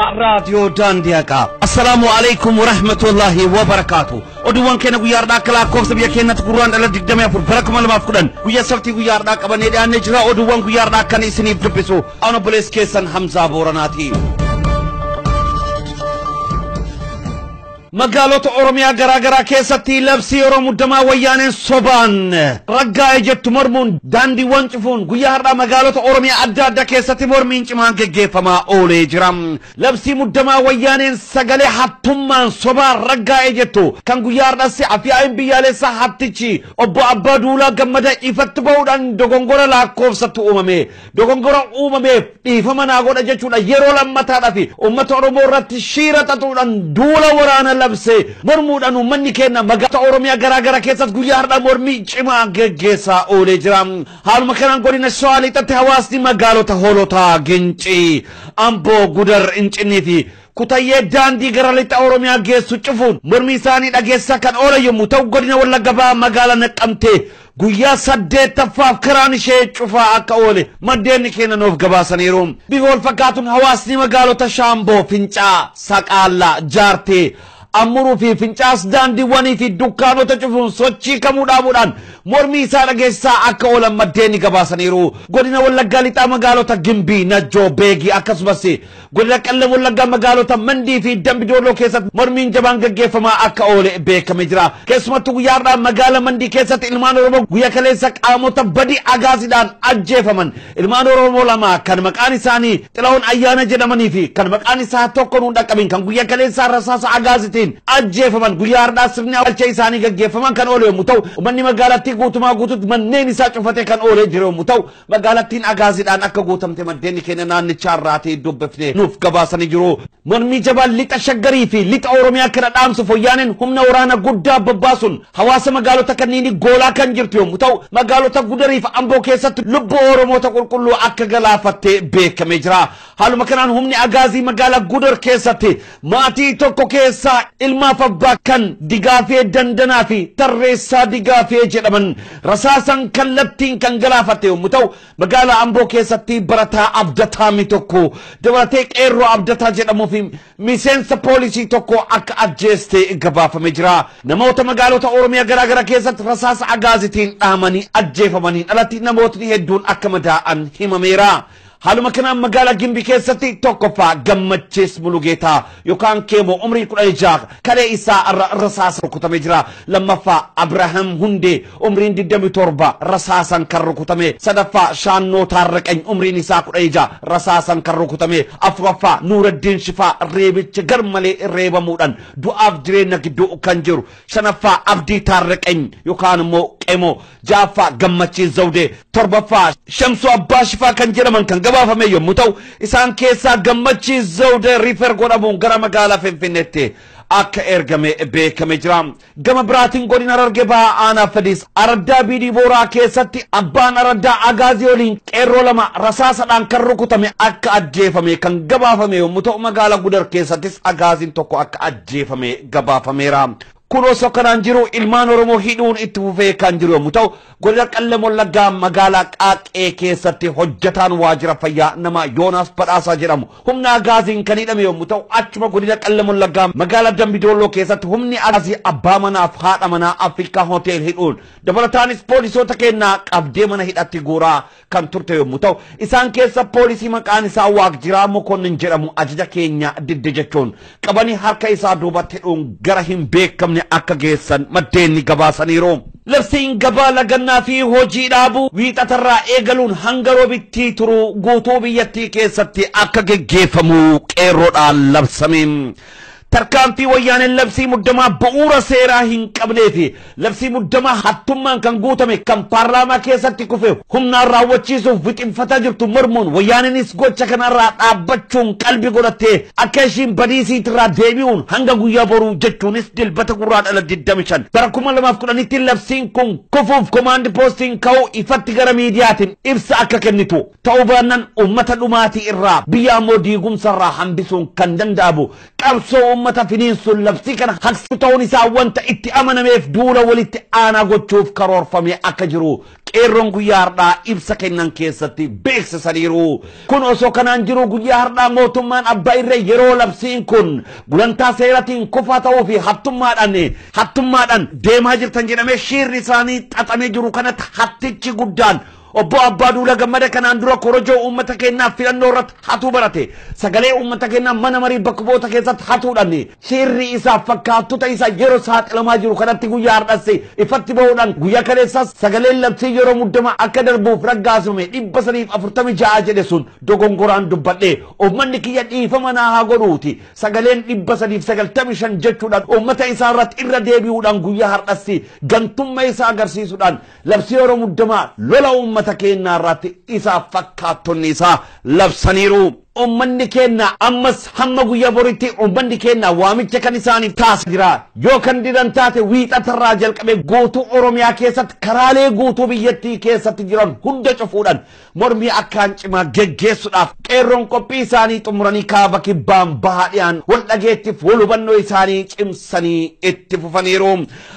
Raadiyoo Daandii Haqaa. Assalaamu alaikum warahmatullahi wabarakaatu. Oduuwwan keenya guyyaa har'aa akka lakkoofsa biyya keenyatti Guraandhala 24 bara 2010 guyyaa sabtii guyyaa har'aa qabannee dhiyaannee jira. Oduuwwan guyyaa har'aa kan isiniif dubbisu ana obboleessi keessan Hamzaa Booranaati. Magaalota Oromiyaa garaa garaa keessatti labsii yeroo muddamaa wayyaaneen sobaan raggaa'e jettu mormuun daandiiwwan cufuun guyyaa har'aa magaalota Oromiyaa adda addaa keessatti mormiin cimaan geggeeffamaa oolee jira. Labsii muddamaa wayyaaneen sagalee hattummaan sobaan raggaa'e jettu kan guyyaa har'aas afyaa'in biyyaalessaa hattichi obbo Abbaa Duulaa Gammada ifatti bahuudhaan dogongora lakkoofsatti uumame. Dogongora uumameef dhiifama naa godha jechuudha yeroo lammataadhaaf uummata Oromoo irratti shiira xaxuudhaan duula waraana labse mormuudhaan uummanni keenya magaalota Oromiyaa garaa garaa keessatti guyyaa har'aa mormii cimaa geggeessaa oolee jira. Haaluma kanaan godina Shawaa Lixaatti hawaasni magaalota Hoolotaa, Gincii, Amboo, Gudar, Incinnii fi Kutayyee daandii gara lixa Oromiyaa geessu cufuun mormii isaanii dhageessaa kan oolan yommuu ta'u godina Wallagga Bahaa magaalaa Naqqamtee guyyaa 8ffaaf karaan ishee cufaa akka oole maddeen keenya nuuf gabaasaniiru. Bifa wal fakkaatuun hawaasni magaalota Shaamboo, Fincaa, Saqaallaa, Jaartee, Ammuruu fi Fincaas daandiiwwanii fi dukkaanota cufuun sochii kamuu dhaabuudhaan mormii isaa dhageessaa akka oolan maddeen gabaasaniiru. Godina Wallaggaa Lixaa magaalota Gimbii, Najjoo, Beegii akkasumas godina Qellem Wallaggaa magaalota Mandii fi Dambidooloo keessatti mormiin jabaan gaggeeffamaa akka oole beekamee jira. Keessumattuu guyyaa har'aa magaala Mandii keessatti ilmaan Oromoo guyyaa kaleessa qaamota badii agaaziidhaan ajjeefaman ilmaan Oromoo lama kan maqaan isaanii Xilahuun Ayyaana jedhamanii fi kan maqaan isaa tokko nuun dhaqqabin kan guyyaa kaleessaa rasaasa agaazitiin ajjeefaman guyyaa har'aa sirni awwaalcha isaanii gaggeeffaman kan oole yommuu ta'u uummanni magaalattii guutumaa guutuutti manneen isaa cufatee kan oolee jiru yommuu ta'u magaalattiin agaaziidhaan akka guutamte maddeen keenya naannichaa irraatii dubbifne nuuf gabaasanii jiru. Mormii jabaan lixa Shaggarii fi lixa Oromiyaa kana dhaamsuuf wayyaaneen humna waraana guddaa bobbaasuun hawaasa magaalota kanneenii goolaa kan jirtu yommuu ta'u magaalota Gudarii fi Amboo keessatti lubbuu Oromoota qulqulluu akka galaafattee beekamee jira. Haaluma kanaan humni agaazii magaalaa Gudar keessatti maatii tokko keessaa ilmaaf abbaa kan Digaafee Dandanaa fi Tarreessaa Digaafee jedhaman rasaasan kallattiin kan galaafatte yommuu ta'u magaalaa Amboo keessatti barataa Abdataami tokko dabalatee qeerroo Abdataa jedhamuu fi miseensa poolisii tokko akka ajjeeste gabaafamee jira. Namoota magaalota Oromiyaa garaa garaa keessatti rasaasa agaazitiin dhahamanii ajjeefamaniin alatti namootni hedduun akka madaa'an himameera. Haaluma kanaan magaalaa Gimbii keessatti tokkoffaa Gammachiis Mulugeetaa yookaan Keemoo umrii 16 kalee isaa irra rasaasa rukutamee jira. Lammaffaa Abrahaam Hundee umriin 27 rasaasan kan rukutame. Sadaffaa Shaannoo Taarraqany umriin isaa 16 rasaasan kan rukutame. Afuraffaa Nuuraddiin Shifaa reebicha garmalee reebamuudhaan du'aaf jireenya gidduu kan jiru. Shanaffaa Abdii Taarraqany yookaan immoo Qemoo. Ja'affaa Gammachiis Zawdee. Torbaffaa Shamsuu Abbaa Shifaa kan jedhaman kan gabaafame yommuu ta'u isaan keessaa Gammachiis Zawdee riifer godhamuun gara magaalaa Finfinneetti akka ergame beekamee jira. Gama biraatiin godina Harargee Bahaa Aanaa Fadiis Araddaa Biidii Booraa keessatti abbaan araddaa Agaazii waliin qeerroo lama rasaasadhaan kan rukutame akka ajjeefame kan gabaafame yommuu ta'u magaalaa Gudar keessattis agaaziin tokko akka ajjeefame gabaafameera. Kun osoo kanaan jiru ilmaan Oromoo hidhuun itti fufee kan jiru yommuu ta'u godina Qellem Wallaggaa magaalaa Qaaqee keessatti hojjetaan waajjira fayyaa nama Yoonaas Badhaasaa jedhamu humna agaaziin kan hidhame yommuu ta'u achuma godina Qellem Wallaggaa magaalaa Dambidolloo keessatti humni agaazii abbaa manaaf haadha manaa Afrikaa Hotel hidhuun dabalataanis poolisoota kennaa qabdee mana hidhatti guuraa kan turte yommuu ta'u isaan keessa poolisii maqaan isaa Waaqjiraa Mokonnin jedhamu ajaja keenya didde jechuun qabanii harka isaa duubatti hidhuun gara hin beekamne akka geessan maddeen gabaasaniiru. Labsiin gabaa lagannaa fi hojii dhaabuu wiixatarraa eegaluun hanga roobitti turuu guutuu biyyattii keessatti akka geggeeffamu qeerroodhaan labsame. Tarkaanfii wayyaaneen labsii muddamaa bu'uura seeraa hin qabnee fi labsii muddamaa hattummaan kan guutame kan paarlaamaa keessatti kufe humnaan raawwachiisuuf wixinfataa jirtu mormuun wayyaaneenis gocha kanarraa dhaabbachuun qalbii godhattee akka ishiin badiisiitirraa deebi'uun hanga guyyaa boruu jechuunis dilbata Guraandhala 25 bara 2010tti labsiin kun kufuuf komaandi poostiin ka'uu ifatti gara miidiyaatiin ibsa akka kennitu ta'uu baannaan uummata dhumaatii irraa biyya ammoo diigumsa irraa hambisuun kan danda'amu qabsoo uummata finiinsuun labsii kana haqsu ta'uun isaa wanta itti amanameef duula walitti aanaa gochuuf karoorfamee akka jiru qeerroon guyyaa har'aa ibsa kennan keessatti beeksisaniiru. Kun osoo kanaan jiru guyyaa har'aa mootummaan abbaa irree yeroo labsiin kun gulantaa seeratiin kufaa ta'uu fi hattummaadhaan deemaa jirtan jedhamee shiirri isaanii xaxamee jiru kanatti hattichi guddaan obbo Abbaa Duulaa Gammada kanaan dura korojoo uummata keenyaaf filannoo irratti hatuu barate, sagalee uummata keenyaa mana marii bakka bu'oota keessatti hatuudhaan shiirri isaa fakkaattota isaa yeroo saaxilamaa jiru kanatti guyyaa har'as ifatti bahuudhaan guyyaa kaleessaas sagaleen labsii yeroo muddamaa akka darbuuf raggaasifame 346 jedhe sun dogongoraan dubbadhe uummanni kiyya dhiifama naa haa godhuuti sagaleen 395 jechuudhaan uummata isaa irratti irra deebi'uudhaan guyyaa har'as gantummaa isaa agarsiisuudhaan labsii yeroo muddamaa lola uummata keenyaa irratti isaa fakkaattonni isaa labsaniiru. Uummanni keenya ammas hamma guyyaa boritti uummanni keenya waamicha kan isaaniif taasisaa jira. Yoo kan didan taate wiixatarraa jalqabee guutuu Oromiyaa keessatti karaalee guutuu biyyattii keessatti jiran hunda cufuudhaan mormii akkaan cimaa geggeessuudhaaf qeerroon qophii isaanii xumuranii kaaba kibbaan bahaa dhiyaan wal dhageettiif wal hubannoo isaanii cimsanii itti fufaniiru.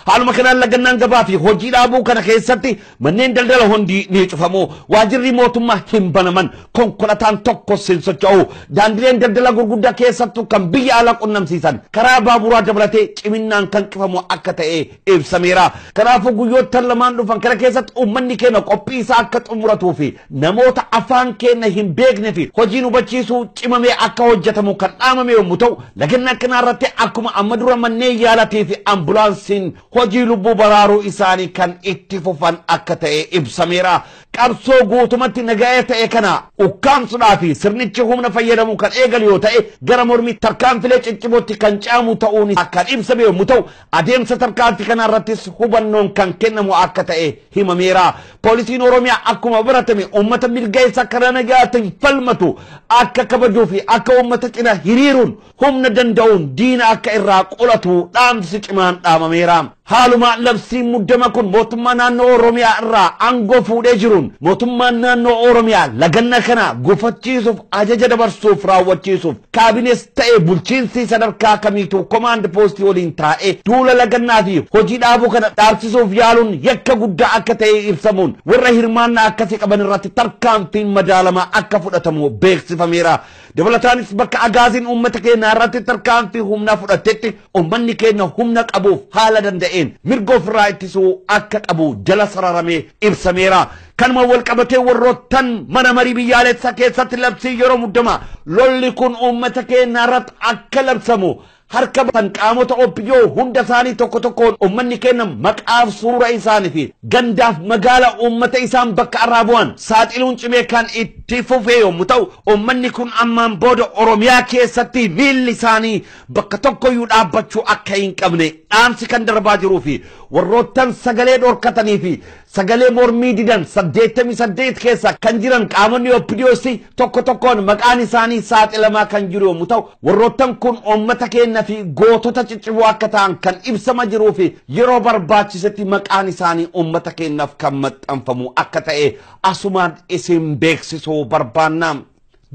Haaluma kanaan lagannaan gabaa fi hojii dhaabuu kana keessatti manneen daldala hundi ni cufamu. Waajirri mootummaa hin banaman, konkolaataan tokkos hin socho'u. Daandileen daldala gurguddaa keessattuu kan biyya alaa qunnamsiisan karaa baaburaa dabalatee ciminnaan kan cufamu akka ta'e ibsameera. Kanaafuu guyyoottan lamaan dhufan kana keessatti uummanni keenya qophii isaa akka xumuratuu fi namoota afaan keenya hin beekne fi hojiin hubachiisuu cimamee akka hojjetamu kan dhaamame yommuu ta'u, lagannaa kanaa irratti akkuma amma dura manneen yaalatii fi ambulaansiin hojii lubbuu baraaruu isaanii kan itti fufan akka ta'e ibsameera. Qabsoo guutumatti nagaya ta'e kana ukkaamsuudhaa fi sirnichi humna fayyadamu kan eegalu yoo ta'e gara mormii tarkaanfilee ciccimootti kan caamu ta'uun kan ibsame yommuu ta'u, adeemsa tarkaanfii kana irrattis hubannoon kan kennamu akka ta'e himameera. Poolisiin Oromiyaa akkuma baratame uummata mirga isaa karaa nagaatiin falmatu akka kabajuu fi akka uummata cina hiriiruun humna danda'uun diina akka irraa qolatu dhaamsi cimaan dhaamameera. Haaluma labsiin muddama kun mootummaa naannoo Oromiyaa irraa aangoo fuudhee jiruun mootummaan naannoo Oromiyaa laganna kana gufachiisuuf ajaja dabarsuuf raawwachiisuuf kaabinees ta'e bulchiinsi sadarkaa kamiituu komaand poostii waliin taa'ee duula lagannaa fi hojii dhaabuu kana dhaabsisuuf yaaluun yakka guddaa akka ta'e ibsamuun warra hirmaannaa akkasii qaban irratti tarkaanfiin madaalamaa akka fudhatamu beeksifameera. Dabalataanis bakka agaaziin uummata keenya irratti tarkaanfii humnaa fudhatetti uummanni keenya humna qabuuf haala danda'een mirga ofirraa ittisuu akka qabu jala sararamee ibsameera. Kanuma wal qabatee warroottan mana marii biyyaalessaa keessatti labsii yeroo muddamaa lolli kun uummata keenya irratti akka labsamu harka batan qaamota OPDO hunda isaanii tokko tokkoon uummanni keenya maqaaf suura isaanii fi gandaaf magaala uummata isaan bakka irraa bu'an saaxiluun cimee kan itti fufee yommuu ta'u, uummanni kun ammaan booda Oromiyaa keessatti miilli isaanii bakka tokkoyyuu dhaabbachuu akka hin qabne dhaamsi kan darbaa jiruu fi warroottan sagalee dhorkatanii fi sagalee mormii didan 88 keessa kan jiran qaamonni OPDOs tokko tokkoon maqaan isaanii saaxilamaa kan jiru yommuu ta'u, warroottan kun uummata keenya fi gootota ciccimoo akka ta'an kan ibsama jiruu fi yeroo barbaachisetti maqaan isaanii uummata keenyaaf kan maxxanfamu akka ta'e asumaan isin beeksisuu barbaanna.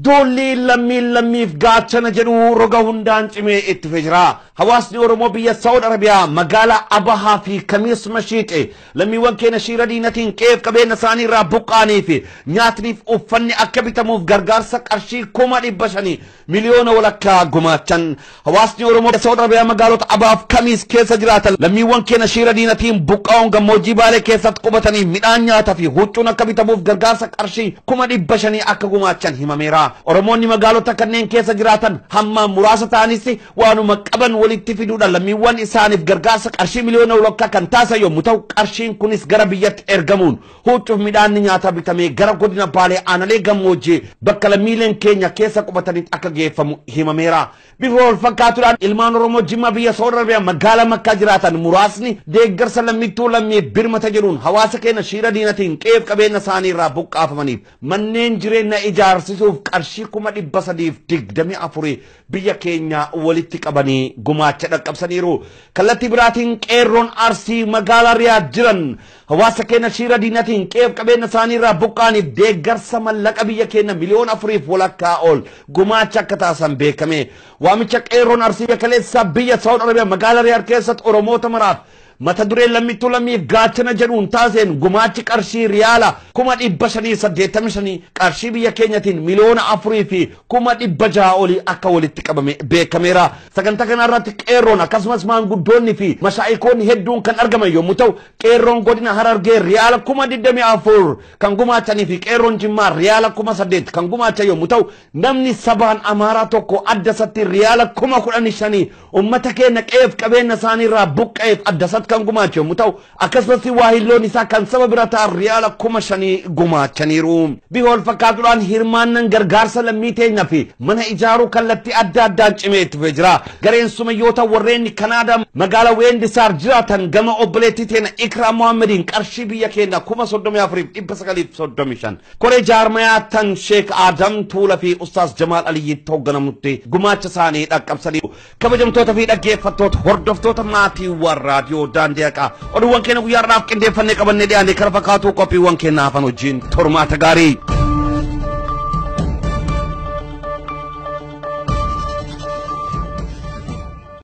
Duulli lammiin lammiif gaachana jedhu roga hundaan cimee itti fufee jira. Hawaasni Oromoo biyya Saawud Arabiyaa magaalaa Abahaa fi Kamiis Mashiiqe lammiiwwan keenya shiira diinatiin qe'eef qabeenya isaanii irraa buqqaanii fi nyaatniif uffanni akka bitamuuf gargaarsa qarshii 500,000 miliyoona walakkaa gumaachan. Hawaasni Oromoo Saawud Arabiyaa magaalota Abahaa fi Kamiis keessa jiraatan lammiiwwan keenya shiira diinatiin buqqaa'uun gammoojjii Baalee keessatti qubatanii midhaan nyaataa fi huccuun akka bitamuuf gargaarsa qarshii 500,000 akka gumaachan himameera. Oromoonni magaalota kanneen keessa jiraatan hamma muraasa ta'anis waanuma qaban walitti fiduudhaan lammiiwwan isaaniif gargaarsa qarshii miliyoona walakkaa kan taasisan yommuu ta'u, qarshiin kunis gara biyyatti ergamuun huccuuf midhaan nyaataa bitamee gara godina Baalee aanalee gammoojjii bakka lammiileen keenya keessa qubatanitti akka geeffamu himameera. Bifa wal fakkaatuudhaan ilmaan Oromoo Jimmaa biyya Saawud Arabiyaa magaalaa Makkaa jiraatan muraasni deeggarsa lammittuu lammiif birmata jedhuun hawaasa keenya shiira diinatiin qe'eef qabeenya isaanii irraa buqqaafamaniif manneen jireenya ijaarsisuuf qarshii 324,000 biyya keenya walitti qabanii gumaacha dhaqqabsaniiru. Kallattii biraatiin qeerroon Arsii magaalaa Riyaad jiran hawaasa keenya shiira diinatiin qe'eef qabeenya isaanii irraa buqqaaniif deeggarsa mallaqa biyya keenya 4.5 miliyoona ol gumaacha akka taasisan beekame. Waamicha qeerroon Arsii kaleessa biyya Saawud Arabiyaa magaalaa Riyaad keessatti Oromoota maraaf mata duree "Lammittuu lammiif gaachana" jedhuun taasiseen gumaachi qarshii riyaala 585,000, qarshii biyya keenyatiin 4,600,000 olii akka walitti qabame beekameera. Sagantaa kana irratti qeerroon akkasumas maanguddoonni fi mashaa'ikoonni hedduun kan argaman yommuu ta'u, qeerroon godina Harargee riyaala 24,000 kan gumaachanii fi qeerroon Jimmaa riyaala 8,000 kan gumaachan yommuu ta'u, namni sabaan Amaaraa tokko adda isatti riyaala 15,000 ummata keenya qe'eef qabeenya isaanii irraa buqqa'eef adda isatti kan gumaache yommuu ta'u, akkasumas waahilloon isaa kan saba bira ta'an riyaala 5,000 gumaachaniiru. Bifa wal fakkaatuudhaan hirmaannan gargaarsa lammii teenya fi mana ijaaruu kallattii adda addaan cimee itti fufee jira. Gareen sumayyoota warreen Kanaadaa magaalaa Weendisaar jiraatan gama obboleettii teenya Ikraa Mohammediin qarshii biyya keenya 34,935 koree jaarmayaa tan Sheek Adam Tuula fi Ustaas Jamaal Aliyyiitti hoogganamutti gumaacha isaanii dhaqqabsanii. Kabajamtoota fi dhaggeeffattoota, hordoftoota maatiiwwan raadiyoo Daandii Haqaa, oduuwwan keenya guyyaa har'aaf qindeeffannee qabannee dhiyaanne kana fakkaatu. Qophiiwwan keenya hafan wajjin tormaata gaarii.